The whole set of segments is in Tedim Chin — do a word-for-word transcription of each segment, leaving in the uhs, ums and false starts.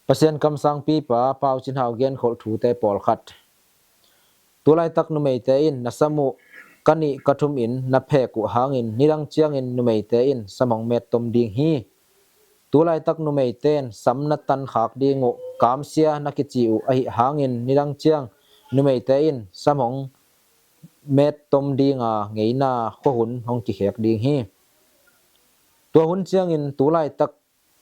Pasian kamsangpipa Pau Cin Hau genkholh thute pawlkhat. Tulaitak numeite in na sam uh ka nih ka thum in na phek uh hangin nidang ciangin numeite in sam hong mettom ding hi. Tulaitak numeite in sam na tankhak ding uh kamsia na kici uh ahi hangin nidang ciang numeite in sam hong mettom dinga ngeina khuahun hong kikhek ding hi. Tua hun ciangin tulaitak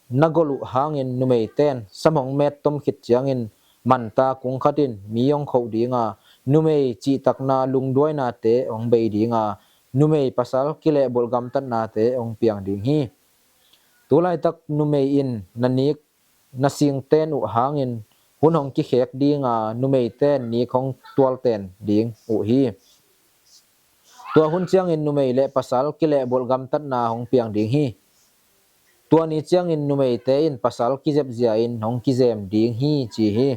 na golh uh hangin numeite in sam hong mettom khit ciangin manta kung khat in mi hong khoh dinga, numei cihtakna lungduainate hong bei dinga, numei pasal kilehbulh gamtatnate hong piang ding hi. Tulaitak numei in na nik na singten uh hangin hun hong kikhek dinga, numeite in nik hong tualten ding uh hi. Tua hun ciangin numei le pasal kilehbulh gamtatna hong piang ding hi. Tua ni ciangin numeite in pasal kizepzia in hong kizem ding hi ci hi.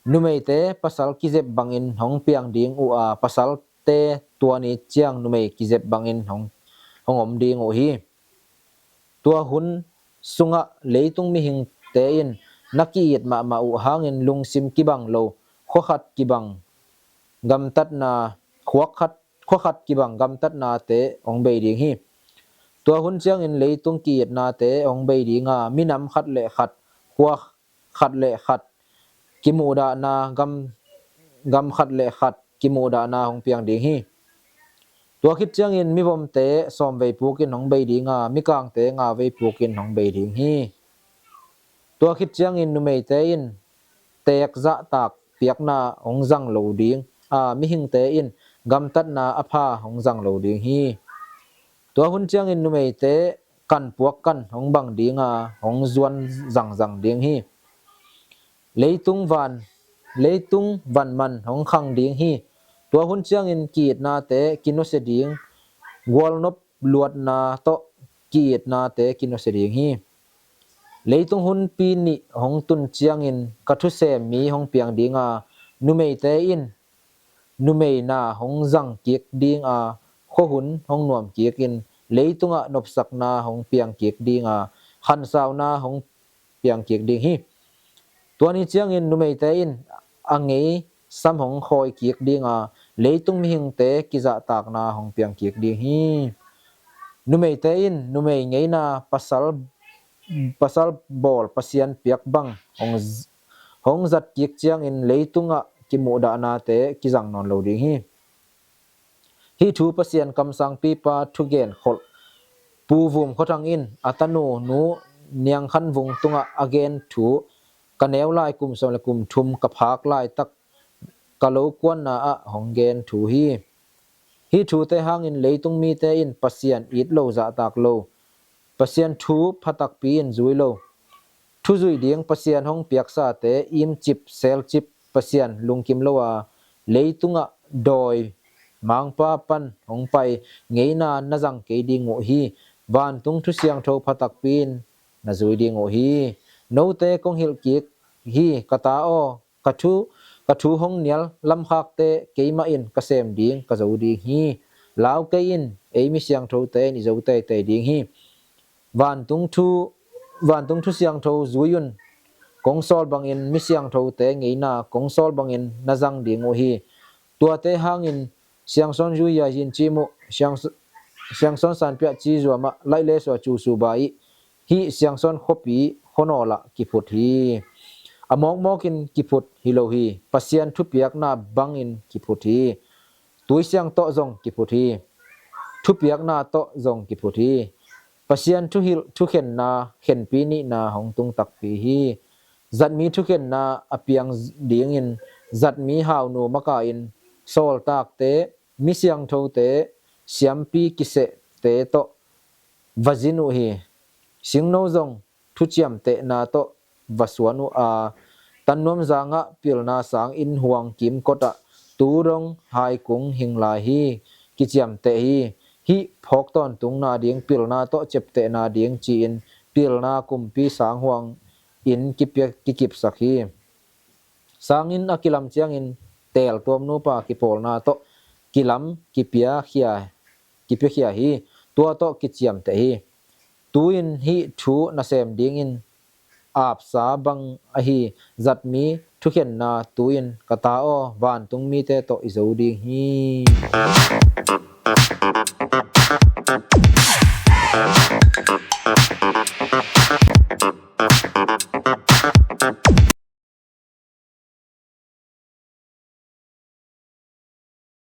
Numeite pasal kizep bangin hong piang ding uh a, pasalte tua ni ciang numei kizep bangin hong, hong om ding uh hi. Tua hun sungah leitung mihingte in na ki-it mahmah uh hangin lungsim kibang lo, khuakhat kibang gamtatna, khuakhat, khuakhat kibang gamtatnate hong bei ding hi. Tua hun ciangin leitung ki-itnate hong bei dinga, minam khat le khat, khua khat le khat kimuhdahna, gam, gam khat le khat kimuhdahna hong piang ding hi. Tua khit ciangin mivomte sawmvei pukin hong bei dinga, mikangte ngavei pukin hong bei ding hi. Tua khit ciangin numeite in teek zahtak piakna hong zang lo ding a, mihingte in gamtatna a pha hong zang lo ding hi. Tua hun ciangin numeite kan puak kan hong bang dinga, hong zuan zangzang ding hi. Leitung van, leitung van man hong khang ding hi. Tua hun ciangin ki-itnate kinusia ding, gualnop luatna tawh ki-itnate kinusia ding hi. Leitung hunpi nih hong tun ciangin ka thusem mi hong piang dinga, numeite in numeina hong zang kik dinga, khuahun hong nuam kikin, leitungah nopsakna hong piang kik dinga, khansauna hong piang kik ding hi. Tua ni ciangin numeite in a ngei sam hong khawi kik dinga, leitung mihingte kizahtakna hong piang kik ding hi. Numeite in numei ngeina pasal, pasal bawl Pasian piak bang hong z-, hong zat kik ciangin leitungah kimuhdahnate kizang nawn lo ding hi. Hih thu Pasian kamsangpipa thugen kholh Pu Vum Khua Thang in a tanu Nu Niang Khan Vung tungah a gen thu ka neu lai kum sawm le kum thum ka phak laitak ka lo kuanna ah hong gen thu hi. Hih thute hangin leitung mite in Pasian it lo, zahtak lo, Pasian thu pha takpi in zui lo, thu zuih ding Pasian hong piaksate imcip selcip, Pasian lungkim lo a, leitungah dawi mangpa pan hong pai ngeina na zang kei ding uh hi. Vantung thu siangtho pha takpi in na zui ding uh hi. Note kong hilh kik hi, ka ta aw, ka thu, ka thu hong nial lamkhakte keimah in ka sem ding, ka zo ding hi. Lau kei in, ei mi siangthote in i zo teitei ding hi. Vantung thu, vantung thu siangtho zui un, kong sawl bangin mi siangthote ngeina kong sawl bangin na zang ding uh hi. Tuate hangin Siangsawn Zui Yai Zin Ci Muh, Siangsawn San Piah Ci Zua Mah, Laih Le Sua Cu Su Ba ih, hih Siangsawn khuapi khuanawl ah kiphut hi. A mawkmawkin kiphut hi lo hi. Pasian thupiakna bangin kiphut hi. Tui siang tawh zong kiphut hi. Thupiakna tawh zong kiphut hi. Pasian thuhilh thukhenna khenpi nihna hong tung takpi hi. Zatmi thukhenna a piang dingin zatmi haunu maka in sawltakte, mi siangthote, siampi kisehte tawh va zin uh hi. Singno zong thuciamtehna tawh va suan uh a, tannuam zangah pilna sang in huang kimkot ah tu dong hai kung hing lai hi, kiciamteh hi. Hih phawk tawntungna ding, pilna tawh ciaptehna ding ci-in pilna kumpi sang huang in kipia, kikipsak hi. Sangin a kilam ciangin tel tuamnupa kipawlna tawh kilam kipiakhia, kipiakhia hi. Tua tawh kiciamteh hi. Tu-in hih thu nasem dingin apsa bang ahi zatmi thukhenna tu-in ka ta aw, vantung mite tawh i zo ding hi.